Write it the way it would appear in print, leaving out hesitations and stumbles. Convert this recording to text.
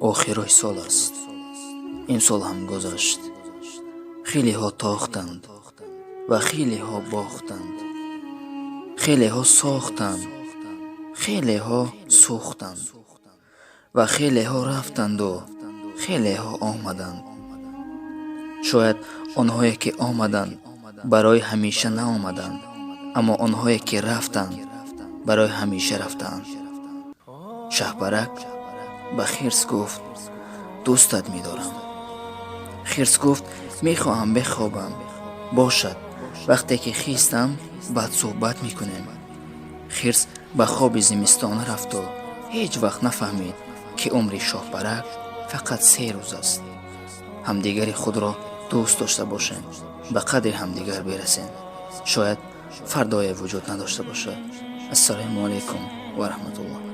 Охирои сол аст. Имсол ҳам гузашт. Хелеҳо тохтанд ва хелеҳо бохтанд, хелеҳо сохтанд, хелеҳо сӯхтанд ва хелеҳо рафтанду хелеҳо омаданд. Шояд онҳое, ки омаданд, барои ҳамеша наомаданд, аммо онҳое, ки рафтанд, барои ҳамеша рафтаанд. Шаҳпарак ба хирс гуфт: «Дӯстат медорам». Хирс гуфт: «Мехоҳам бихобам». «Бошад, вақте ки хистам, баъд суҳбат мекунем». Хирс ба хоби зимистона рафту ҳеҷ вақт нафаҳмид, ки умри шоҳпарак фақат 3 рӯз аст. Ҳамдигари худро дӯст дошта бошем, ба қадри ҳамдигар бирасем. Шояд фардое вуҷуд надошта бошад. Ассалому алайкум ва раҳматуллоҳ.